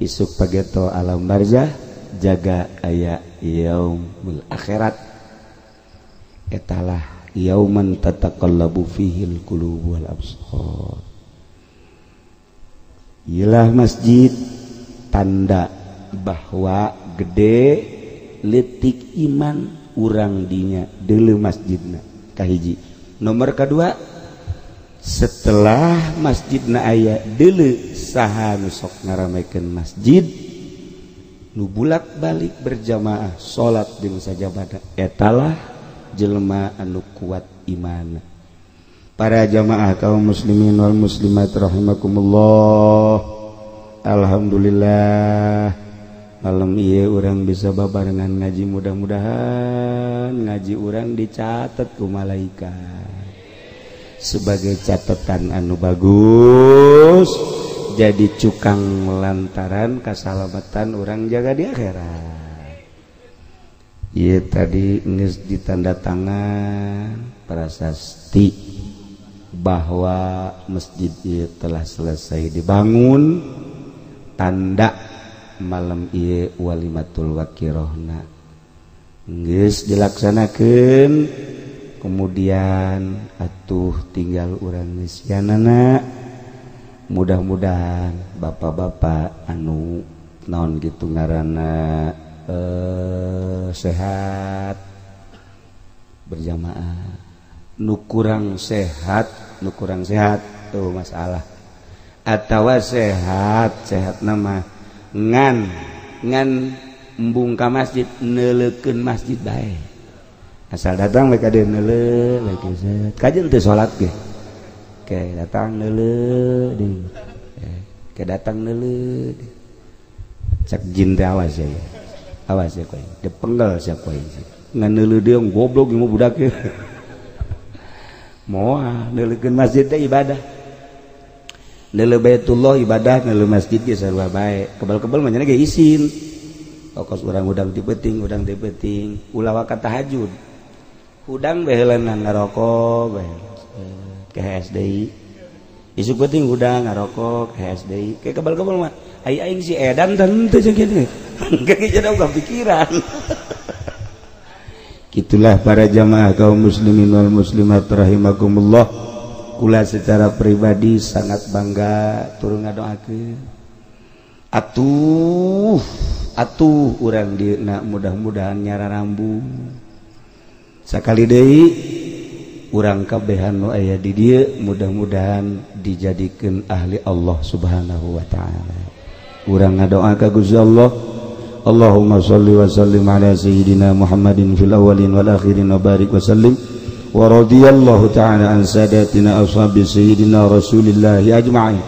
isuk pageto alam barzah, jaga aya yaumul akhirat. Etalah yauman tataqallabu fihil qulub wal absar. Iyalah masjid tanda bahwa gede letik iman urang dinya deuleu masjidna kahiji. Nomor kedua, setelah masjidna aya deuleu saha nu sok ngaramekeun masjid, nu bulak-balik berjamaah salat jeung sajabada, etalah jelema anu kuat iman. Para jamaah kaum muslimin wal muslimat rahimakumullah. Alhamdulillah malam ieu urang bisa babarengan ngaji, mudah-mudahan ngaji urang dicatat ku malaikat sebagai catatan anu bagus, jadi cukang lantaran kasalamatan urang jaga di akhirat. Ieu tadi geus ditanda tangan prasasti bahwa masjid ieu telah selesai dibangun, tanda malam ieu walimatul wakirohna geus dilaksanakeun. Kemudian atuh tinggal urang ngeusianana, mudah-mudahan bapak-bapak anu naon gitu ngaranna sehat berjamaah, nu kurang sehat, nu kurang sehat tuh masalah, atawa sehat sehat nama ngan ngan embung ka masjid neuleukeun masjid bae, asal datang mereka dia neuleuh lagi sehat kajen teu salat ge ke datang neuleuh deui ke datang neuleuh cek jin teh awas ya, awas ya kowe dipenggal sia kowe ngan neuleuh deui goblok ieu mah budak moal neuleukeun masjid teh ibadah. Neuleuh Baitullah ibadah, neuleuh masjid ge sarua bae. Kebal-kebal mah nya ge isin. Okos urang hudang ti peuting, hudang ti peuting, ulah waka tahajud. Hudang bae heulana ngarokok bae. Ke SDI. Isuk peuting hudang ngarokok ke SDI. Ke kebal-kebal mah ai aing si edan teu jeung kitu. Geus jadi ogah pikiran. Itulah para jamaah kaum muslimin wal muslimat rahimakumullah. Kula secara pribadi sangat bangga turun ngadoakeun. Atuh atuh urang dieuna mudah-mudahan nyararambu. Sakali deui urang kabehan nu aya di dieu mudah-mudahan dijadikeun ahli Allah Subhanahu wa taala. Urang ngadoa ka Gusti Allah. Allahumma shalli wa sallim ala sayyidina Muhammadin fil awwalin wal akhirin wa barik wa sallim. Wa radiyallahu ta'ala an sadatina ashabi sayyidina Rasulillah ajma'in.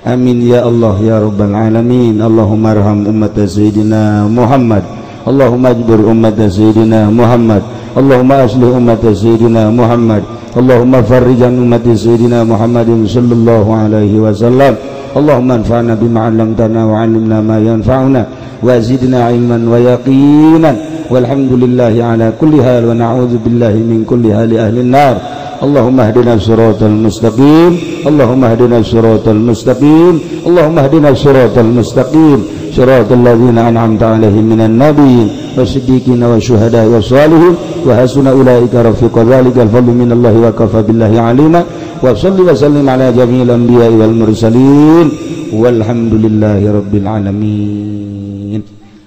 Amin ya Allah ya rabbal alamin. Allahumma arham ummat sayyidina Muhammad. Allahumma ajbir ummat sayyidina Muhammad. Allahumma aslih ummat sayyidina Muhammad. Allahumma farrij an ummat sayyidina Muhammadin sallallahu alaihi wasallam. Allahumma anfa'na bima 'allamtana wa 'allimna ma yanfa'una wa zidna 'ilman wa yaqinan. Walhamdulillahi ala kulli hal wa na'udzu billahi min kulli hali ahli an-nar. Allahumma ihdina siratal mustaqim. Allahumma ihdina siratal mustaqim. Allahumma ihdina siratal mustaqim. Siratal ladzina an'amta 'alaihim minan nabiyyin wasiddiqin wasyuhada'i wassalihin wa hasuna ulaika rafiqa. Dzalikal fadlu minallahi wa kafa billahi 'alima. Wa shalli wa sallim ala jami'il anbiya'i wal mursalin. Walhamdulillahi rabbil alamin.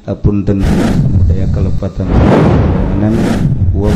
Apunten daya kelepatan wa